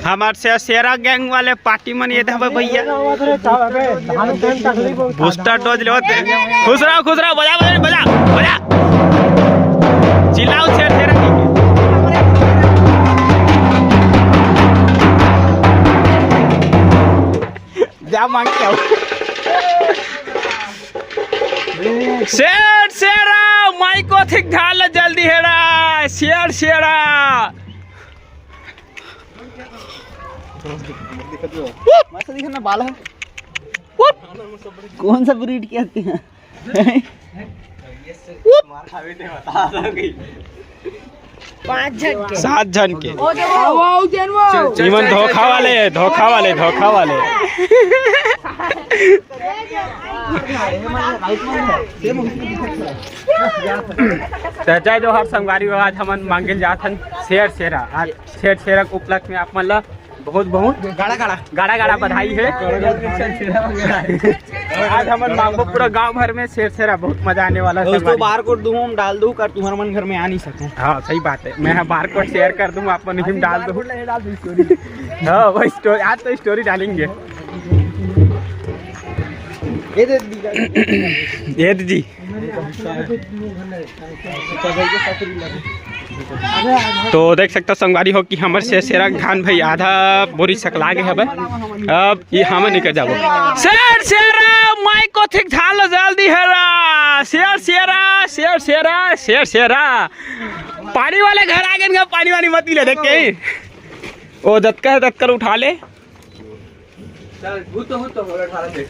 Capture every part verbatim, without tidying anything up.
हमार से शेरा गैंग वाले पार्टी मन ये दे हवे भैया। बूस्टर डोज लेवत हे। खुश रहो, खुश रहो, बजा, बजा, बजा, बजा। चिल्लाओ शेर शेरा जी के। जा मांग के आओ। शेर शेरा, माई को ठीक ढाल जल्दी हेरा। शेर शेरा। मस्त दिखे ना, बाल है। कौन सा ब्रीड कहते हैं? पाँच झन के। सात झन के। ओ, देखो। इमन धोखा वाले, धोखा वाले, धोखा वाले। त जय जोहार संगवारी हो, आज हमन मांगे ल जात हन शेर शेरा। आज शेर शेरा के उपलक्ष्य में आप मन ला बहुत बहुत गाड़ा गाड़ा गाड़ा गाड़ा बधाई है। आज हमन मांगबो पूरा गांव भर में शेर शेरा, बहुत मजा आने वाला है दोस्तों। संगवारी। बार कोड दूं, हम डाल दूं, कर तुम्हारे मन घर में आ नहीं सके। हाँ, सही बात है, मैं बार कोड शेयर कर दूं, आप मन भी डाल दूं। हाँ, वही स्टोरी, आज तो स्टोरी डालेंगे। ये दे दी। ये दे दी। तो देख सकता संगवारी हो कि हमर शेर शेरा के धान भाई आधा बोरी सकला गे हवे। अब ये हमन निकल जाबो। शेर शेरा, माई को ठीक धान लो जल्दी हेरा। शेर शेरा, शेर शेरा, शेर शेरा। पानी वाले घर आ गए, पानी वानी मत ले देख के। ओ दतका है, दतका उठा ले।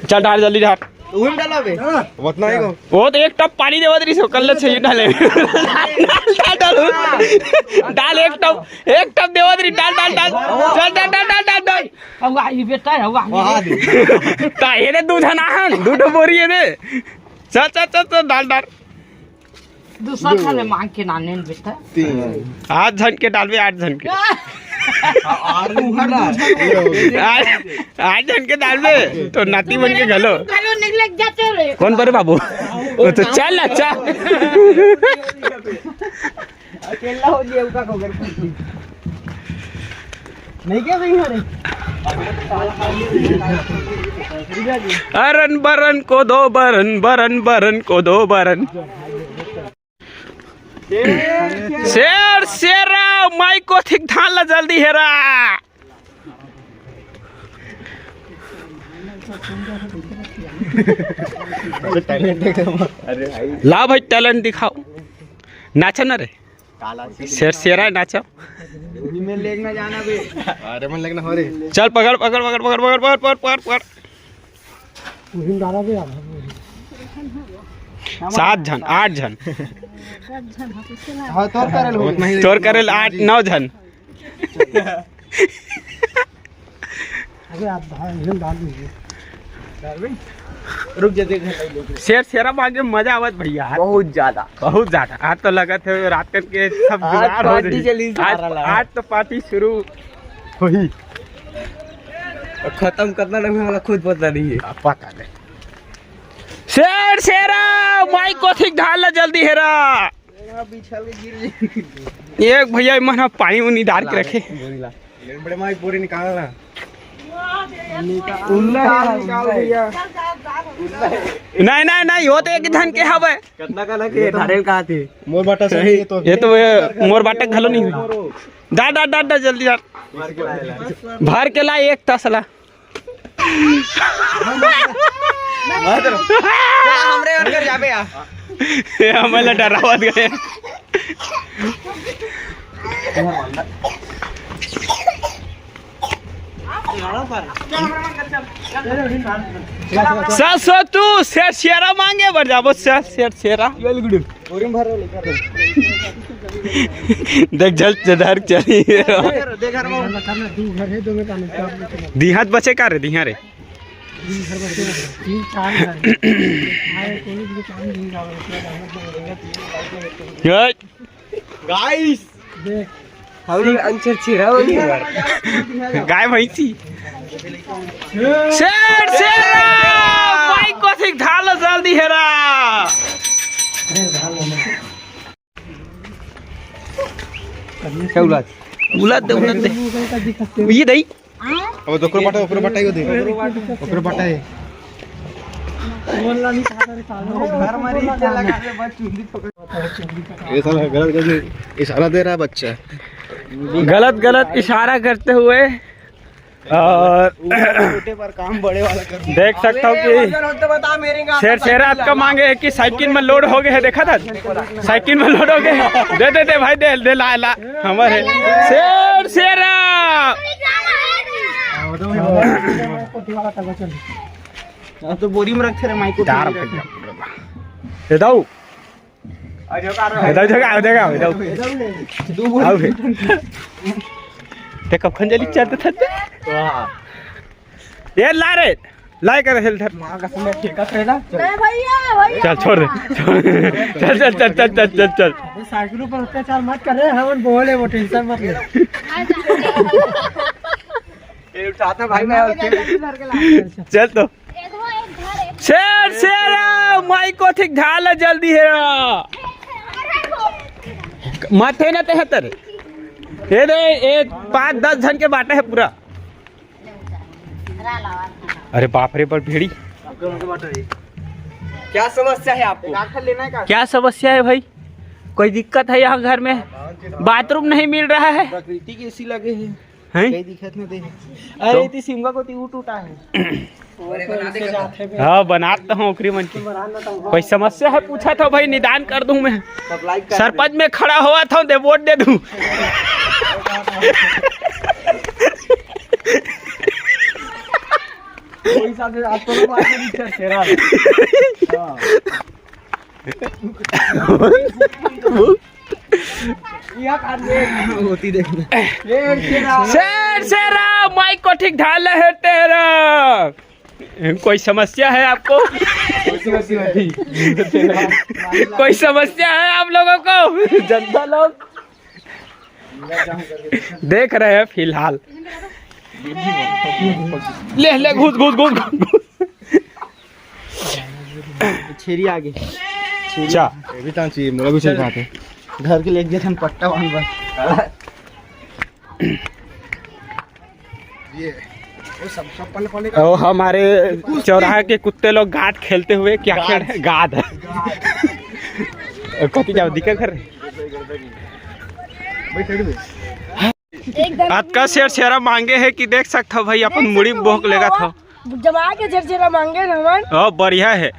चल, डाल, जल्दी डाल। उही में डाला बे। उतना ही को। वो तो एक टप पानी देवत रही सो, कल से ही डाले। डाल, डाल, डाल। डाल एक टप, एक टप देवत रही, डाल, डाल, डाल। चल, डाल, डाल, डाल, डाल, डाल। हवा, ये बेटा, हवा। वहाँ दे। ता ये ने दू झन आहन, दू ठो बोरी ये ने। चल, चल, चल, चल, डाल, डाल। दूसरा थाले मांग के नाने न बेटा। तीन। आठ झन के डालबे, आठ झन के। आठ, आठ झन के डालबे, तो नाती मन के घलो। घलो निकले जाते रे। कौन बरे बाबू? वो तो चल ना, चल। अकेला हो लिया, उका को घर। नहीं क्या भाई हमारे? अरन बरन को दो बरन, बरन बरन को दो बरन। शेर शेरा, माई को ठीक धान ला जल्दी हेरा। ला भाई, टैलेंट दिखाओ, नाचा ना रे। शेर शेरा नाचा। उही में लेग ना जाना बे। अरे मन लेग ना हो रे। चल पकड़, पकड़, पकड़। उही में डाला बे। सात झन, आठ झन। हाँ, तोर करेल हो। उतना ही तोर करेल आठ, नौ झन। अबे आप भाई, हम डाल दीजिए। रुक जा, देख। शेर शेरा मांगे मजा आवत भैया। बहुत ज्यादा। बहुत ज्यादा। आज तो लगत है रात करके सब आज जुगाड़ हो पार्टी जाई। चली जा आज, रहा है। आज तो पार्टी शुरू होही। खत्म करना नहीं वाला खुद पता नहीं है। पता नहीं। शेर शेरा, माई को ठीक धान ला जल्दी हेरा। एक भैया मन ह पानी उनी डाल के रखे। बड़े माई बोरी निकाल ना। उल्ला है, निकाल भैया। नहीं, नहीं, नहीं, वो तो एक झन के हवे। कितना का लगे? धारेल कहा थे? मोर बाटा से ये तो। ये तो ये मोर बाटा घलो नहीं हुई। डाल, डाल, डाल, डाल, जल्दी डाल। भर के ला एक तसला। चला, हमरे घर कर जाबे आ। ये हमला डरावत गए। ससो तू शेर शेरा मांगे बर जाबो, शेर शेर शेरा। बोरी में भर लो, लेकर। देख, जल चढ़ार चली। दिहात बचे का रे, दिहा रे। गाइस, हम लोग अंचर छिरा हो गया। गाय भैंसी। शेर शेरा, माई को ठीक धाल जल्दी हेरा। क्या बोला? उलट दे, उलट दे। ये दई। अब तो ओकरो बाटा, ओकरो बाटा ही दे। ओकरो बाटा है। घर में नहीं खाता रे साला। घर में नहीं चला कर बस चुंदी पकड़। ये साला गलत गलत इशारा दे रहा है बच्चा। गलत गलत इशारा करते हुए और छोटे पर काम बड़े वाला कर। देख सकता हूँ कि शेर शेरा आपका मांगे है कि साइकिल में लोड हो गए है, देखा था, साइकिल में लोड हो गए है। दे दे दे भाई, दे दे, ला ला, हमर है। शेर शेरा। अब तो बोरी में रखे रे माइक को। चार फट जा। दे दऊ। आ जाओ, आ जाओ, आ जाओ, आ जाओ। आओ बे। ते कब खंजली चलते थे? ये ला रे, ला कर हेल धर। माँ कसम, ठेका थे ना। नहीं भैया, भैया। चल, छोड़ दे। चल, चल, चल। साइकिलों पर अत्याचार मत कर रे, हम बोले वो, टेंशन मत ले। ये उठाता भाई, मैं और चल तो। शेर शेरा, माई कोठी ढाल जल्दी है। माथे न ते हतर। ये दे, ये पाँच दस झन के बाटा है पूरा। अरे बाप रे, बड़ भीड़ी। क्या समस्या है आपको? क्या समस्या है भाई? कोई दिक्कत है यहाँ घर में? बाथरूम नहीं मिल रहा है। प्रकृति के एसी लगे हैं। हैं? कहीं दिखत नहीं दे। अरे, तो? इतनी सिमगा को ती टूटा है। हाँ, बनात तो हूँ ओकरी मन की। कोई समस्या है, पूछा था भाई, निदान कर दूं मैं। सरपंच में खड़ा हुआ था, दे वोट दे दूं। कोई साथ आज तो बात नहीं कर तेरा। हाँ। होती देखना। शेर शेरा, माई कोठी ढाल है तेरा। कोई समस्या है आपको? कोई समस्या है आप लोगों को? जनता लोग देख रहे हैं फिलहाल। ले ले, घुस घुस घुस घुस घुस। छेरी आगे। छेरी। अच्छा। ये भी तो चाहिए, मोला भी चाहिए खाते। घर के लिए एक जन पट्टा बांध बस। ये, वो सब, सब पल्ले पल्ले का। ओ, हमारे चौराहा के कुत्ते लोग गाद खेलते हुए क्या खेल रहे हैं? गाद। कति जाओ, दिक्कत कर रहे। भाई, साइड में। अतका शेर शेरा मांगे है कि देख सकत हव भाई, अपन मुड़ी में बोहक लेगत हव। जमा के शेर शेरा मांगे न हमन। ओ, बढ़िया है।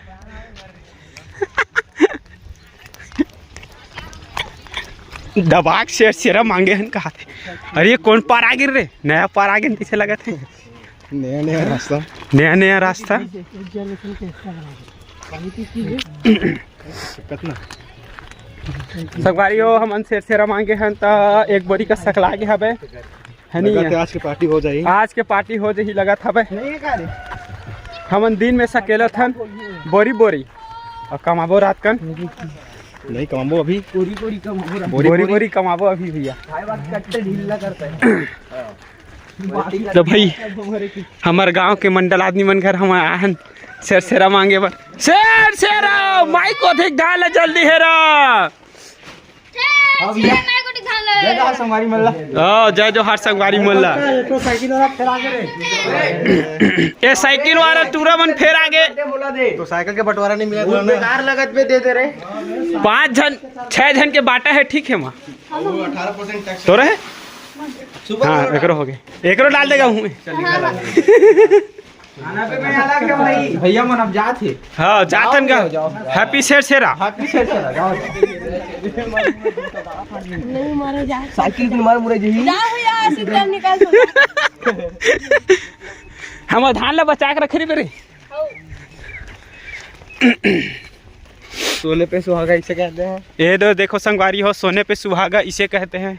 दबा के शेर शेरा मांगे हन कहा थे। अरे, ये कौन पार आ गिर रे? नया पार आ गिर, कैसे लगत है? नया नया रास्ता। नया नया रास्ता। कितना? संगवारी हो, हमन शेर शेरा मांगे हन त एक बोरी का सकला गे हवे, है नी? लगत है आज के पार्टी हो जाही। आज के पार्टी हो जाही लगत हवे। नहीं है का रे? हमन दिन में सकेलत हन बोरी बोरी, अउ कमाबो रात कन। नहीं कमाबो अभी। बोरी बोरी कमाबो रात। बोरी बोरी कमाबो अभी भैया। भाई बात कट्टे ढीला करता है। तो भाई, हमर गांव के मंडल आदमी मन घर हम आए हन शेर शेरा मांगे बर। शेर शेरा, माई कोठी ढाल जल्दी हेरा। हाँ भैया। जय जोहार संगवारी मन ला। हाँ, जय जोहार संगवारी मन ला। ये तो साइकिल वाला फेर आगे रे। ये साइकिल वाला टूरा मन फेर आगे। तो साइकिल के बंटवारा नहीं मिला था ना। बेकार लगत में दे दे रे। पाँच झन, छह झन के बाटा है, ठीक है माँ। अठारह परसेंट टैक्स। तो रहे? हाँ, एकरो हो गए। एकरो डाल देगा हूँ। खाना पे मैं अलग है भाई। भैया मन अब जात हे। हाँ, जात हन का। जाओ, जाओ। Happy शेर शेरा। Happy शेर शेरा, जाओ, जाओ। नहीं मारो, जा। साइकिल तुम मार मुरे जही। जा भैया, सीधा निकाल दो। हम धान ला बचा के रखे रे। सोने पे सुहागा इसे कहते हैं। ये दो देखो संगवारी हो, सोने पे सुहागा इसे कहते हैं।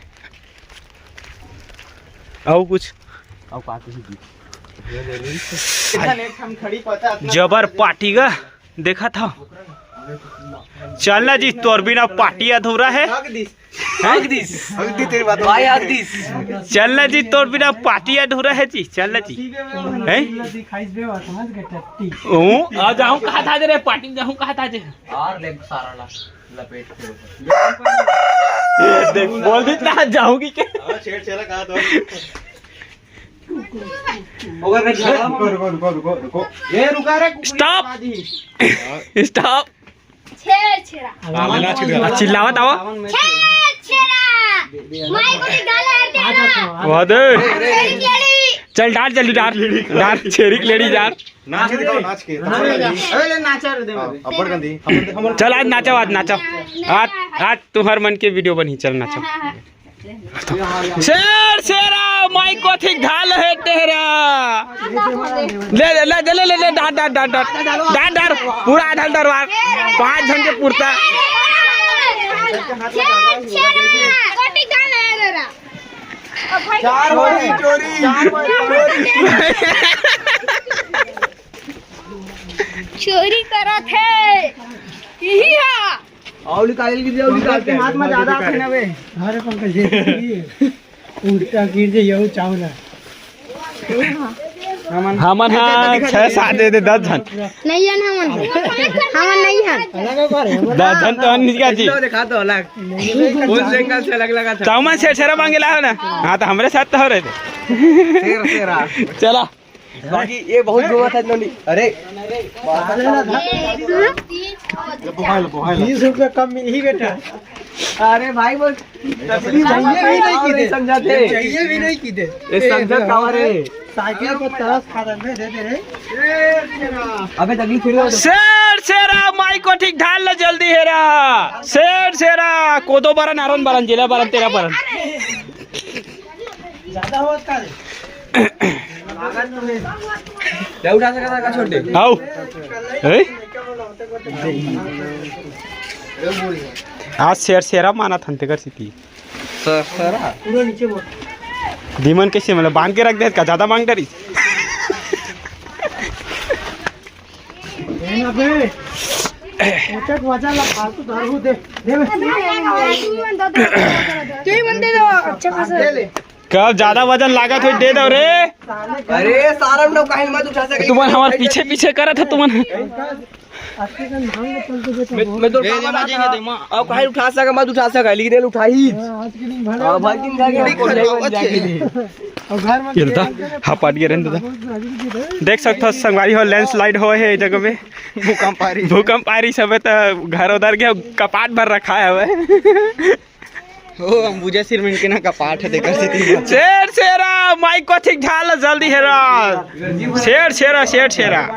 अउ कुछ? अउ का कुछ भी? जबर पार्टी गा, देखा था। चलना जी, तोर बिना पार्टी अधूरा है। हक दिस। हैं? हक दिस। हक दी तेरी बात। भाई हक दिस। चलना जी, तोर बिना पार्टी अधूरा है जी, चलना जी। हैं? ओ, आ जाऊं कहा था जे रे, पार्टी जाऊं कहा था जे। और ले सारा ला। लपेट के। देख, बोल देता जाऊंगी क्या? हाँ, छेड़ छेड़ा कहा तो। रुको, रुको, रुको, रुको, रुको। ये रुका रे, कुकुर स्टॉप। आदि। स्टॉप। छेड़ छेड़ा। हाँ, नाच के दिखा। चिल्लावत आवा। छेड़ छेड़ा। माई को भी गाला है तेरा। वाह दे। तेरी केड़ी। चल डार, जल्दी डार। डार, छेरी की लेडी डार। नाच के दिखाओ, नाच के। अरे ले नाचा रे दे। हाँ, अब्बड़ गंदी। चल आज नाचो, आज नाचो। आज, आज तुम्हार मन के वीडियो बनही, चल नाचो। शेर शेरा, माई कोठी ढाल हे तेरा। ले, ले, ले, ले, ले, ले, डार, डार, डार, डार। डार, डार, पूरा आधा डरवार। पाँच झन के पुरता। शेर शेरा, कोठी ढाल हे तेरा। चार भाई, चोरी। चार भाई, चोरी। चोरी करत हे। यही हा। अउ निकाल के दे, अउ निकाल के। हाथ में ज्यादा आथे ना बे। अरे पंकज, ये उल्टा गिर जाए, यहू चावल है। हमन हा छह सात दे दे, दस झन। नहीं है ना हमन। हमन नहीं है। दस झन तो निका जी। दिखा तो अलग। उस एंगल से अलग लगा था। चावल से छेरा मांगे ला हो ना। हाँ, तो हमरे साथ तो हो रहे थे। शेर, शेरा। चला। बाकी ये बहुत गोवा था इन्होंने। अरे, बीस रुपया कम मिली बेटा। अरे भाई, वो तकलीफ चाहिए भी नहीं की दे। समझा थे। चाहिए भी नहीं की दे। ये समझा कहाँ रे? साइकिल को तरस खा दे, दे दे रे। अबे तकलीफ फिर हो। शेर शेरा, माई कोठी ढाल ले जल्दी हेरा। शेर शेरा, कोदो बरन, अरन बरन, जिला बरन, तेरा बरन। ज्यादा हो का रे? क्या उठा सकता था, छोड़ दे। आओ। ए? आज शेर शेरा माना थन तेकर सेती। सर, सरा। पूरा नीचे बोल। दीमन कैसे, मतलब, बांध के रख दे का? ज्यादा मांग डरी। ए ना बे। ओचक वजन ला फालतू धरहू दे। दे बे। तू ही मन दे दो, अच्छा खासा। दे ले। कब ज्यादा वजन लागत हो, दे दो रे। अरे, सारा लोग काहे मत उठा सके। तुमन हमारे पीछे पीछे करत है तुमन। मैं, मैं तो ले, ले, ले, ले, ले। अब काहे उठा सका, मत उठा सका, लेकिन ये उठाही। हाँ, आज के दिन भले हाँ, भाई, दिन जाके पूरी खराब होत है। और घर में ये तो हाफ पाट गिरे दादा। देख सकते हो संगवारी हो, लैंडस्लाइड होए हे ए जगह में। भूकंप आ रही। भूकंप आ रही, सबे तो घर उधर गया, कपाट भर रखा है हवे। ओ, अंबुजा सिरमिन के ना कपाट है, देखा से तीन। शेर शेरा, माई कोठी ढाल जल्दी हेरा। शेर शेरा, शेर शेरा।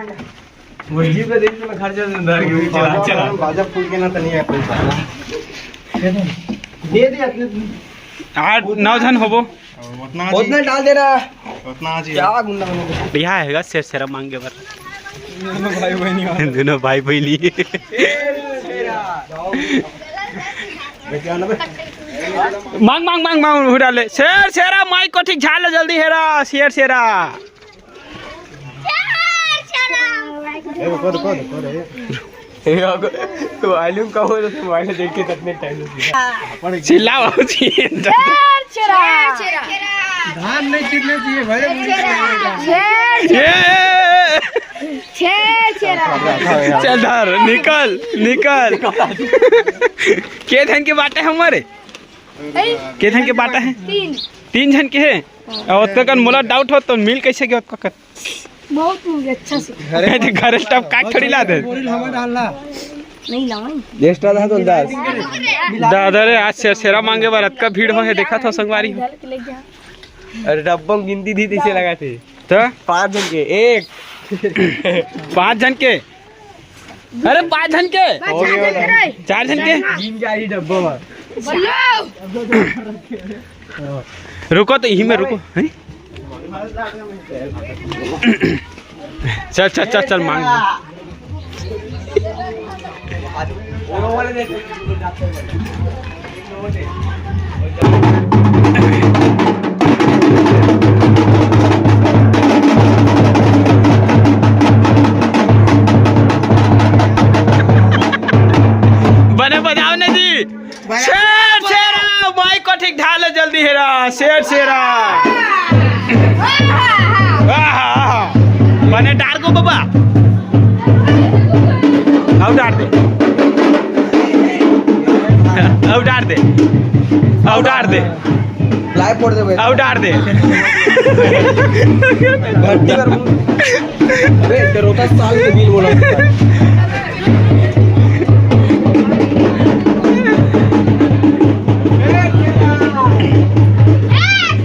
वो जीप पे देख, मैं घर चल, अंदर के चला, चला। बाजा फूल के ना तो नहीं है कोई। दे दे अपने। आठ, नौ झन होबो। उतना उतना जी। डाल देना। उतना जी। क्या गुंडा बनो? यहाँ हैगा शेर शेरा मांगे बर। दोनों भाई बहनी। दोनों भाई बहनी। मांग, मांग, मांग, मांग, उड़ा ले। शेर शेरा, माई कोठी ढाल ले जल्दी हेरा, शेर शेरा। ए, रुको, रुको, रुको रे। ए, अगर तू आलू का हो तो मोबाइल देख के तक में टाइम लग चिल्लाओ, चिल्लाओ। शेर शेरा। धान नहीं चिल्ले चाहिए भाई। शेर शेरा। ये। शेर शेरा। चल धर, निकल, निकल। के धन के बाटे हमारे? ए? के झन के बांटा है? तीन। तीन झन के है? हाँ। अउ ओतका कन मोला डाउट हो तो मिल कैसे गया ओतका कन? बहुत मिल गया, अच्छा से। अरे, घर स्टाफ का थोड़ी ला दे। बोरी हवा डालना। नहीं लाऊं। एक्स्ट्रा था तो दास। दादा रे, आज से शेरा मांगे बर अतका भीड़ हो है, देखा था संगवारी हो। डाल के ले गया। अरे, डब्बा में गिनती थी, तैसे लगा थे। तो? पाँच झन के, एक। पाँच झन के? अरे, पाँच झन के? पाँच झन के रे। चार झन के? गिन जा रही डब्बा में। बल्लो। रुको तो, यही में रुको। हैं? चल, चल, चल, चल, मांग। बने बजाओ ना जी। शेर शेरा, माई कोठी ढाल जल्दी हेरा, शेर शेरा। आहा, आहा। बने डार को बाबा। अउ डार दे। अउ डार दे। अउ डार दे। लाइव फोड़ देबे। अउ डार दे। भर्ती कर। अबे, डरोटा साल के बिल बोला।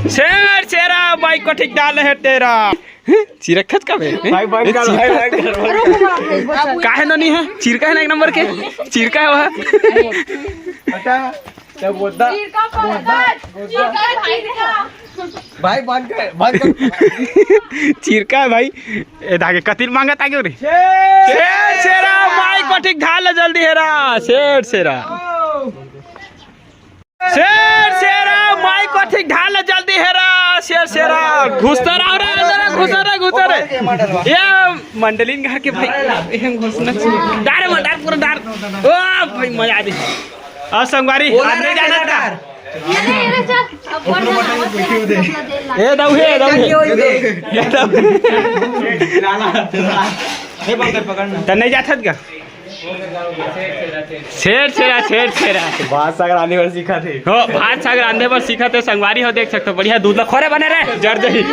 शेर शेरा, माई कोठी के ढाल हे तेरा। चिरकत का बे? भाई, बंद कर, भाई, बंद कर, बंद कर। काहे नोनी हे? चिरका हे ना एक नंबर के? चिरका हे वह। हटा, क्या बोलता? चिरका बोलता, चिरका। भाई, बंद कर, बंद कर। चिरका हे भाई। ए, धागे कतिर मांगत आगे रे। शेर शेरा, माई कोठी के ढाल जल्दी हेरा। शेर शेरा। शेर शेरा, माई कोठी के ढाल जल्दी हेरा। शेर शेरा, घुसता रहो रे, जरा घुसता रे, घुसता रे। ये मंडलिन घर के भाई, ये घुसना चाहिए। डार मत, डार पूरा डार। ओ भाई, मजा आ गई। और संगवारी, आज नहीं जाना था। ए दाऊ हे, दाऊ हे। ए दाऊ। त नहीं जाथत का? शेर शेरा, शेर शेरा। भात साग रांधे बर सीखा थे। हो, भात साग रांधे बर सीखा थे, संगवारी हो, देख सकते हो, बढ़िया दूध ला खोरे बने रहे, जर जही।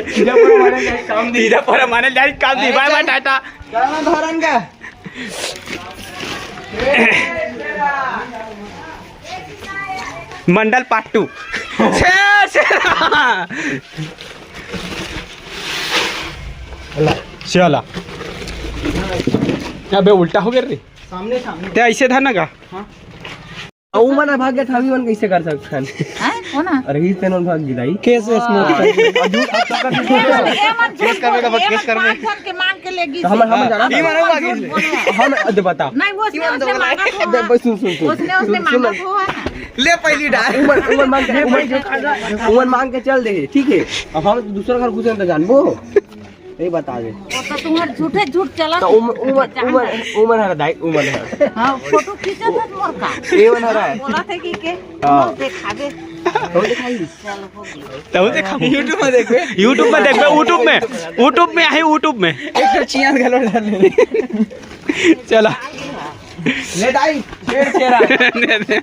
तीजा पूरा माने जाए काम दी। तीजा पूरा माने जाए काम दी। बाय बाय, टाटा। धरन का। मंडल पार्ट टू। शेर शेरा। चला। अबे उल्टा हो गया रे। सामने, सामने। ते ऐसे था ना का? हाँ। अउ मन भाग गया था, अभी मन कैसे कर सकथन? हैं? हो ना? अरे ही तेनों भाग गिराई। केस वेस मत कर। ए मन, ए मन झूठ केस करबे का, बोल, ए केस मन करबे। पाँच झन के मांग के ले गिस। तो हम, हम जाना ई मन भाग गिस। हम, दे बता। नहीं, वो उसने, उसने मांगा था। दे, बस सुन, सुन, सुन। उसने, उसने सुन, सुन। मांगा था ना। ले पहली डाल। उमर, उमर मांग के, उमर, उमर मांग के चल दे, ठीक है? अब हम दूसरा घर घुसे तो जानबो। नहीं बता दे। वो तो तुम्हारे झूठे झूठ चला तो उमर, उमर, उमर, उमर हरा दाई, उमर हरा। हाँ, फोटो खींचा था मोर का। ए मन हरा। बोला थे कि के? हाँ। दिखावे। तो दिखाई। चलो, हो गया। तब देखा। YouTube में देखबे। YouTube में देखबे, YouTube में। YouTube में आहे, YouTube में। एक तो चियां गलो डाल ले। चला। ले दाई, शेर शेरा। दे दे।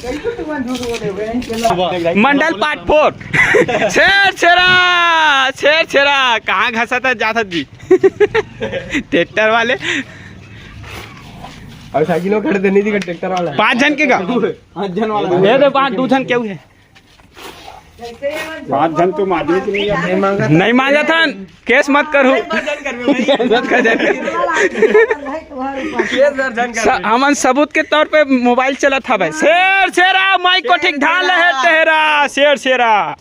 कैसे तुम झूठ बोले, बहन के ला। मंडल पार्ट फोर। शेर शेरा, शेर शेरा, कहाँ घसत हे जात जी? ट्रैक्टर वाले। अउ साइकिल में खड़े देनी थी ट्रैक्टर वाला। पाँच झन के का? पाँच झन वाला। ये दे पाँच, दू झन केहू हे। पाँच झन तो मांगे कि नहीं, नहीं मांगत हन। केस मत करू। केस मत कर। स-, हमन सबूत के तौर पे मोबाइल चलत हवे। शेर शेरा, माई कोठी के ढाल हे तेरा, शेर शेरा।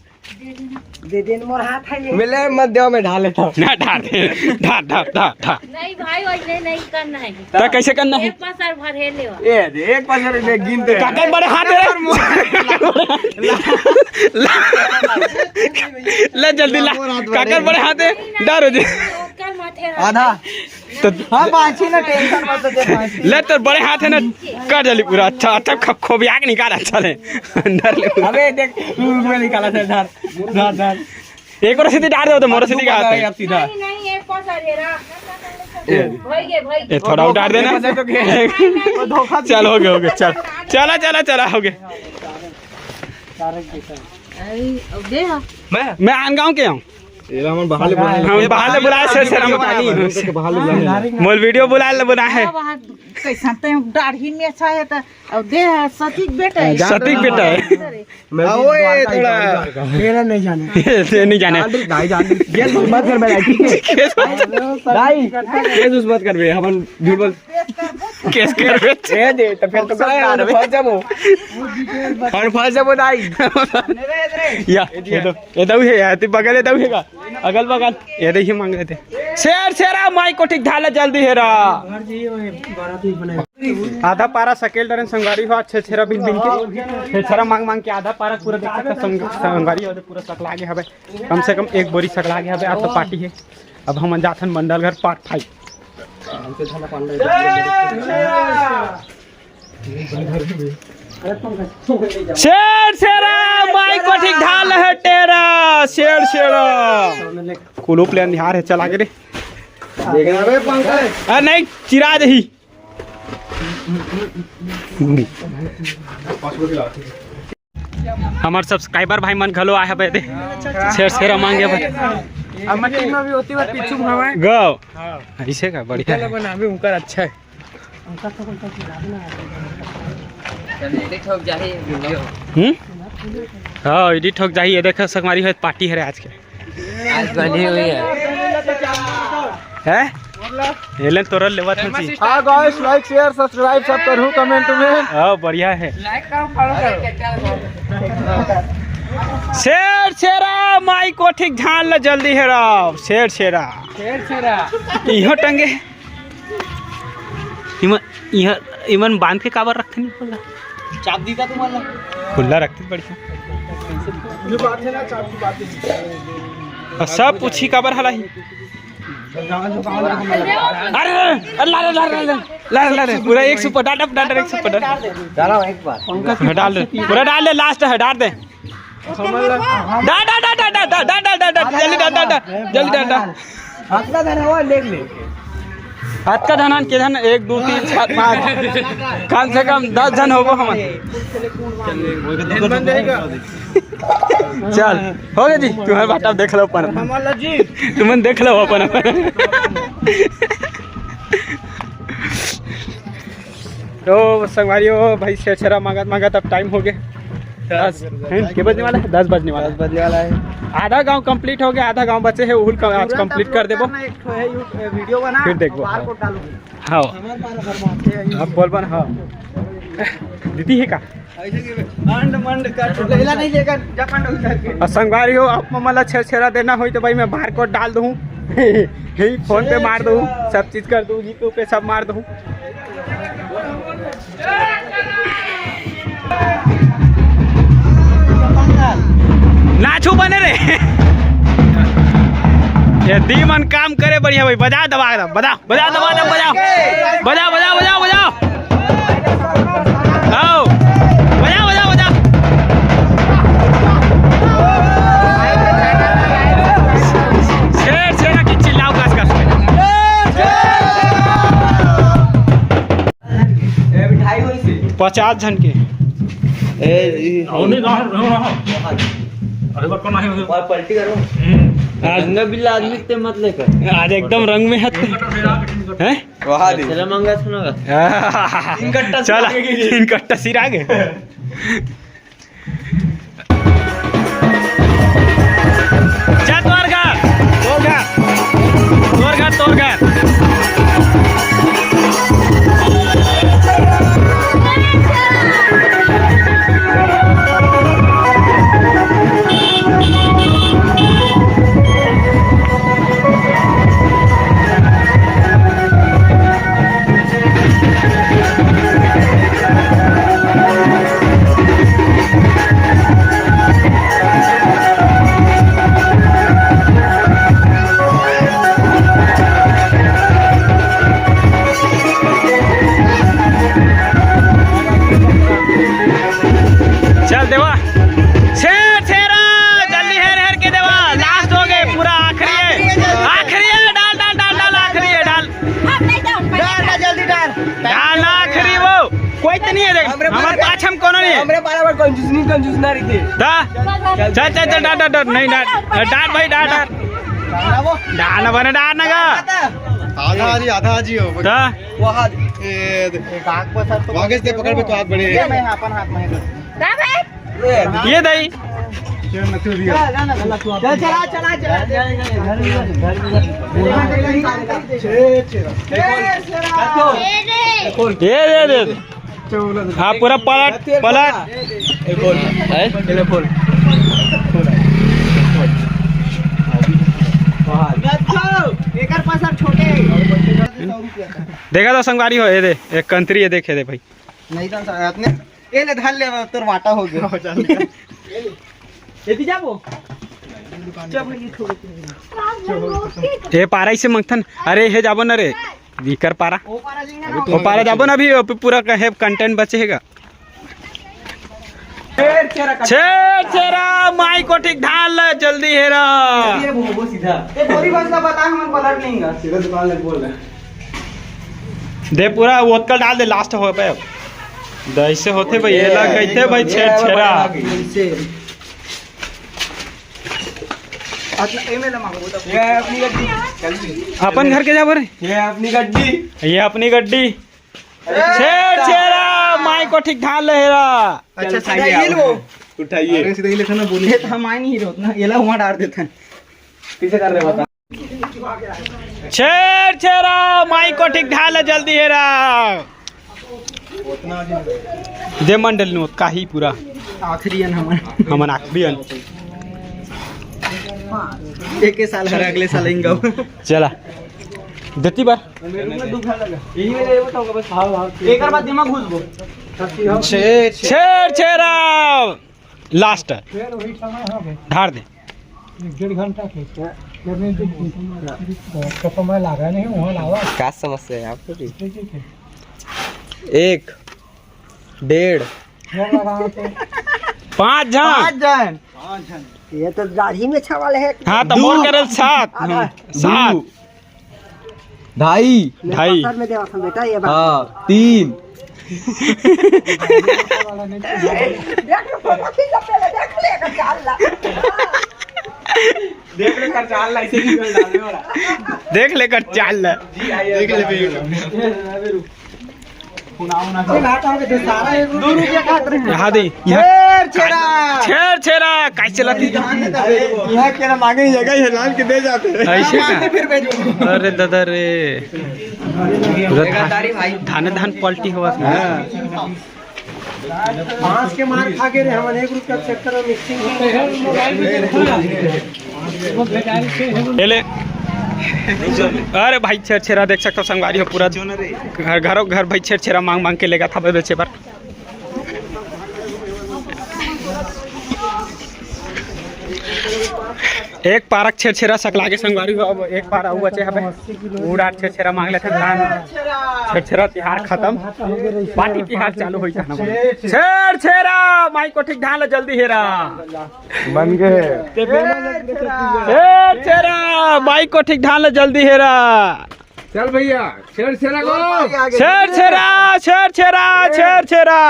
दे दिन मोर हाथ हे। मिले मत देवा, मैं ढाल लेता हूँ। ना, ढाल दे। ढाल, ढाल, ढाल, ढाल। नहीं भाई, वैसे नहीं करना है। तो कैसे करना है? एक पसर भर हे लेवा। ए दे, एक पसर में गिनते हैं। काकर बड़े हाथ हे। ले जल्दी ला। काकर बड़े हाथ हे। डर हो जी। ओकर माथे हाथ। आधा। तो हाँ, बाँची ना, टेंशन मत ले, बाँची। ले, तोर बड़े हाथ हे ना, कर जल्दी पूरा। अच्छा, अच्छा, ख-, खोबिया के निकाल, अच्छा ले। अंदर ले। अबे देख, तू उसमें निकाला था, धर, धर, धर। एक बार सीधी डाल दे, तो मोर सीधी का हाथ हे। अब सीधा। नहीं, नहीं, एक पास आ रहा। ए। भाई ये, भाई ये ये। थोड़ा उतार देना। नहीं, नहीं, नहीं। चल, हो गया, हो गया, चल। चला, चला, चला, हो गया। अरे, अब दे। मैं? मैं आनगांव के हूँ। ये हमन बाहर ले बुलाए। हम बाहर ले बुलाए, से, से हम बाहर ले बुलाए। मोर वीडियो बुलाए ले बुलाए हे। हाँ, वहाँ कैसन ते दाढ़ी में अच्छा है तो, अब दे, सतीक बेटा है। सतीक बेटा है। मैं भी ओए, थोड़ा। मेरा नहीं जाने। ये नहीं जाने। जान दे, भाई, जान दे। ये मत कर, मेरा, ठीक है? भाई, ये मत कर बे, हमन झूठ बोल। केस करबे। ए दे, तो फिर तो फंस जाबो। हम फंस जाबो दाई। या, ये तो, ये तो हे यार, तू बगल, ये तो हे का? अगल बगल, ये देखिए मांग लेते। शेर शेरा, माई कोठी के ढाल जल्दी हेरा। आधा पारा सकेल डरेन संगवारी हो, छेरछेरा बिन बिन के। छेरछेरा मांग मांग के आधा पारा पूरा देख सकता संग-, संगवारी हो, पूरा सकला गे हवे। कम से कम एक बोरी सकला गे हवे, आज तो पार्टी हे। अब हमन जाथन मंडल घर पार्ट फाइव। शेर शेरा, माई कोठी के ढाल हे तेरा, शेर शेरा। कुलूप ले अंधियार हे, चला गे रे। देखना बे पंकज। अरे नहीं, चिरा दही। हमर सब्सक्राइबर भाई मन घलो आए हवे दे, छेरछेरा मांगे बर। अब मट्टी में भी होती है, पीछू में हवे। गौ। ऐसे का बढ़िया चलो है। बनावे उनकर अच्छा है। चल, एडिट हो जाही वीडियो। हम्म? हाँ, एडिट हो जाही। ये देखो, संगवारी हो, पार्टी हरे आज के। आज बनी हुई है। हैं? एलन तोरल लेवत हो जी। हाँ गाइस, लाइक, शेयर, सब्सक्राइब सब करू कमेंट में। हाँ, बढ़िया है। लाइक करो, फॉलो करो। छेरछेरा माई कोठी धान ला जल्दी हेराव। छेरछेरा। छेरछेरा। इहो टंगे। इमन, इह, इमन बांध के काबर रखथे नहीं बोला? चाप दीता तुम्हाला। खुला रखथे बढ़िया। ये बात है ना, चाप की बात है। और सब पूछी काबर हला ही। अरे, अरे, अरे, ला, ला, ला, ला, ला, ला, ला, ला, पूरा एक सुपर डाटा, डाटा, एक सुपर डाटा। डाला एक बार। हाँ, डाल दे, पूरा डाल दे, लास्ट है, डाल दे। डाल, डाल, डाल, डाल, डाल, डाल, डाल, डाल, डाल, डाल, जल्दी डाल, डाल, डाल, जल्दी डाल, डाल। हाथ का धन हुआ, देख ले। हाथ का धन के धन, एक, दो, तीन, चार, पाँच, कम से कम दस जन होबो हमन। चल, हो गया जी, तुम्हारे बात आप देख लो अपन। तुमन देख लो अपन, अपन। तो संगवारी हो भाई, छेरछेरा मांगत मांगत अब टाइम हो गया दस, हैं? के बजने वाला है? दस बजने वाला दस है। बजने वाला है। आधा गांव कंप्लीट हो गया, आधा गांव बचे है, उहुल का आज पूरा कंप्लीट कर देबो। करना एक ठो है, यू-, वीडियो बना, फिर देखबो। बार कोड डालूंगी। हाँ। हमारे पारा भर मारते हैं। अब बोल बन, हाँ। दीदी है का? ऐसे कि अंड मंड कर, लेला नहीं लेकर, जा फंड उधर के। और संगवारी हो, आप मम्मा ला छेरछेरा देना होई तो भाई मैं बार कोड डाल दूँ। यही फोन पे मार दूँ, सब चीज कर दूँ, यूट्यूब पे सब मार दूँ। नाचू बने रे। ये दी मन काम करे बढ़िया भाई, बजा दबा दो, बजा, बजा दबा दो, बजा, बजा, बजा, बजा, बजा। आओ, बजा, बजा, बजा। छेरछेरा की चिल्लाओ कस कस। ए, मिठाई होई से। पचास झन के। ए, ई और नहीं, रहो, रहो, रहो। अरे, बार कौन आए हो? और पलटी करो। हम्म। आज रंगा बिल्ला आदमी ते मत लेकर। आज एकदम रंग में है। हैं? वहाँ दे। चला मंगा सुनागा। तीन कट्टा चला, सिरा गए। तीन कट्टा सिरा गए। जा तोर घर, तोर घर, तोर घर, तोर घर। चल देवा, छेरछेरा, जल्दी हेर हेर के देवा, लास्ट हो गए, पूरा आखिरी है, आखिरी है, डाल डाल डाल डाल, आखिरी है, डाल। हम नहीं जाओ, डाल ना, जल्दी डाल। डाल ना, आखिरी वो। कोई तो नहीं है, देख, हमरे हमारे पारा पाछे में कोनो नहीं है। हमरे पारा में कंजूस नहीं, कंजूस ना रही थी। दा? चल, चल, चल, डाल, डाल, डाल, नहीं, डाल, डाल भाई, डाल, डाल। डाल ना वो। डाल ना बने, डाल ना गा। आधा आजी, आधा आजी हो। दा? वो हाथ। ए, दे। एक आँख पर सर तो वागेश दे पकड़ में तो हाथ बड़े। ये मैं अपन हाथ में है। दा भाई? ये दही। चल, चला, चला, चला, चला। ये दे, दे। हाँ, पूरा पलट, पलट। एकर पास अब छोटे। देखा तो संगवारी हो, ये दे, एक कंत्री, ये देखे दे भाई। नहीं तो अपने ए ले धर ले, तोर वाटा हो गया। हो, चल। एती जाबो। ए पारा से मंगथन, अरे हे जाबो ना रे, विकर पारा। ओ पारा जाबो ना अभी, अभी पूरा कहे कंटेंट बचे हेगा। छेरछेरा माई कोठी धान ला जल्दी हेरा। ये वो, वो सीधा। ए बोरी बस ना बता, हम पलट लेंगे। सीधा दुकान लग बोल रहा है। दे पूरा वोतकल डाल दे, लास्ट हो पे अब। ऐसे होथे भाई, एला कहिथे भाई छेरछेरा। अच्छा, एमे ला मांगो, वो तो ये अपनी गड्डी। अपन घर के जाबो रे। ये अपनी गड्डी। ये अपनी गड्डी। छेरछेरा, माई कोठी के धान ल हेरा। अच्छा, चल, सीधा उठाइए ये आप। लो। उठाइए। अरे, सीधा ही लेखा ना बोली। ये तो हम आए नहीं रहो ना, ये ला वहाँ डाल देते हैं। पीछे कर रहे बता। छेरछेरा, माई कोठी के धान ल जल्दी हेरा। दे मंडल नोत काही पूरा। आखिरी अन हमन। हमन आखिरी अन। एक साल हर अगले साल इंगव। चला। देती बार। एक बार बाद दिमाग घुस गो। छेरछेरा। लास्ट। ढार दे। एक डेढ़ घंटा के। तो समय लगा नहीं, वहाँ लावा। का समस्या है आपको भी? एक, डेढ़, पाँच जन। पाँच जन। ये तो दाढ़ी में छावल है। हाँ, तो मोर करल सात। हाँ, सात। ढाई। ढाई। पत्थर में देवा था बेटा, ये बात। हाँ, तीन। देख लो, पता नहीं, जब पहले देख ले, अगर चाल ला। देख ले कर चाल ला, इसे भी डाल दे वाला। देख ले कर चाल ला। जी, आइए, देख ले। दो रुपया खात रहे। यहाँ दे, यहाँ। छेरछेरा। छेरछेरा, कैसे चलाती? यहाँ के ना मांगे, जगह है, लान के दे जाते हैं। ऐसे का? फिर भेजो। अरे दादा रे। पूरा धान, धान, धान पलटी हुआ था। हाँ। बांस के मार खा के रे, हमन एक रुपया के चक्कर में मिक्सिंग। ये ले। अरे भाई, छेरछेरा देख सकथो संगवारी हो, पूरा घर, घरों घर भाई छेरछेरा मांग मांग के लेगा था बेचे बर। एक पारक छेरछेरा सकलागे संगवारी हो, अब एक पार अउ बचे हवे। उड़ा छेरछेरा मांग लेथे धान। छेरछेरा तिहार खत्म, पार्टी तिहार चालू होई जाना। छेरछेरा, माई कोठी के धान ला जल्दी हेरा। बन गए। छेरछेरा, माई कोठी के धान ला जल्दी हेरा। चल भैया, छेरछेरा को। छेरछेरा, छेरछेरा, छेरछेरा।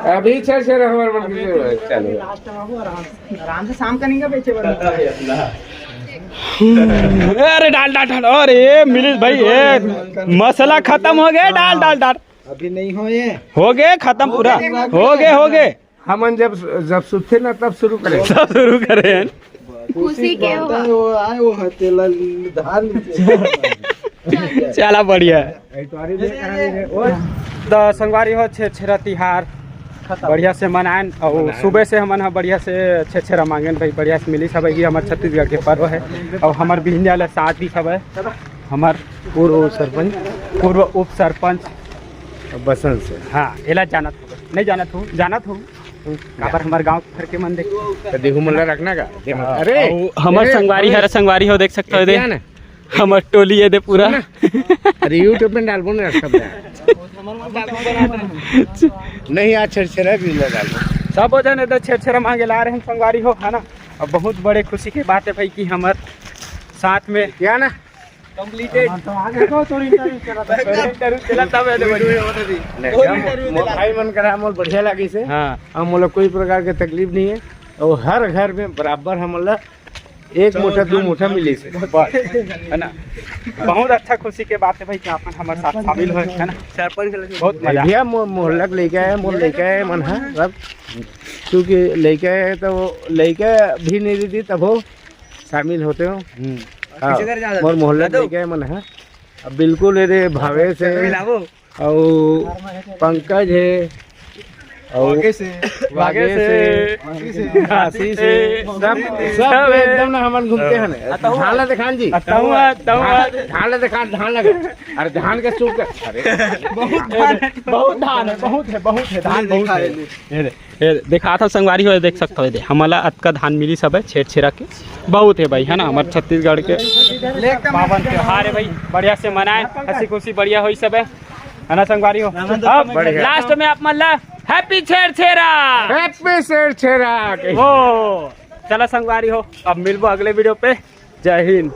अभी छेरछेरा हमारे मन की चलो। आराम से शाम का नहीं का बेचे वाला। अरे डाल, डाल, डाल। अरे ये मिलिस भाई, ये मसाला खत्म हो गया। डाल, डाल, डाल। अभी नहीं हो ये। हो गए खत्म पूरा। हो गए, हो गए। हमन जब, जब सुते ना तब शुरू करें। सब शुरू करें। खुशी के हो। वो आए, वो हते ला धान नीचे। चला बढ़िया है। तो संगवारी हो, छेरछेरा तिहार बढ़िया से मनाएन और सुबह से हमन ह बढ़िया से छेरछेरा मांगेन भाई, बढ़िया से मिली सब। ये हमर छत्तीसगढ़ के पर्व है और हमर बिहनिया ले साथ भी सब है। हमर पूर्व सरपंच, पूर्व उप सरपंच बसंत से। हाँ, एला जानत हो, नहीं जानत हो, जानत हो। काबर हमर गांव के घर के मन देख। तो देखो मुल्ला रखना का। अरे, अरे, हमर संगवारी हरे, संगवारी हो, देख सकते हो दे। हमर टोली ये दे पूरा। अरे YouTube में डालबो ना सब। नहीं, आज छेरछेरा भी ना डालबो। सब जन एदे छेरछेरा मांगे ला रहे हैं संगवारी हो, है ना। अब बहुत बड़े खुशी के बात है भाई कि हमर साथ में क्या ना कंप्लीटेड। हाँ, तो आगे तो तोर इंटरव्यू चला था। इंटरव्यू चला था, मैं तो बोल। नहीं, मोर भाई मन करा, मोर बढ़िया लागी से। हाँ। अब मोला कोई प्रकार के तकलीफ नहीं है और हर घर में बराबर हमन ला एक मुठा, दो मुठा मिली से। बस, है ना? बहुत अच्छा खुशी के बात है भाई कि आपन हमर साथ शामिल हो, है ना? सरपंच लगे। बहुत मजा। भैया, मो-, मोहल्ला के लइका है, मोर लइका है, मन है, सब। क्योंकि लइका है तो वो लइका भी नहीं रही तब हो शामिल होते हो। हम्म। हाँ, पीछे कर जा, मोर मोहल्ला यादव। लइका है मन है। अब बिल्कुल ये रे भावेश है, मिलावो। और पंकज है, और वागेश है। वागेश है। आशीष है। सब, सब सब है। एकदम ना हमन घूमते हैं ना। अतहुआ। धान ला दिखान जी। अतहुआ, अतहुआ। धान, धान ला दिखान, धान लगा। अरे धान के सूख कर, अरे। बहुत धान है। बहुत धान है, बहुत है, बहुत है, धान बहुत है। ये दे, ये देखात हव संगवारी हो, देख सकत हव, ये दे, हमन ला अतका धान मिलिस हवय छेरछेरा के, बहुत हे भाई, है ना, हमर छत्तीसगढ़ के पावन त्योहार हे भाई, बढ़िया से मनाए, हंसी खुशी बढ़िया होई सबे, है ना संगवारी हो। अब बढ़िया। लास्ट में आप मन ला हैप्पी छेरछेरा। हैप्पी छेरछेरा के। हो, चला संगवारी हो, अब मिलबो अगले वीडियो पे। जय हिंद।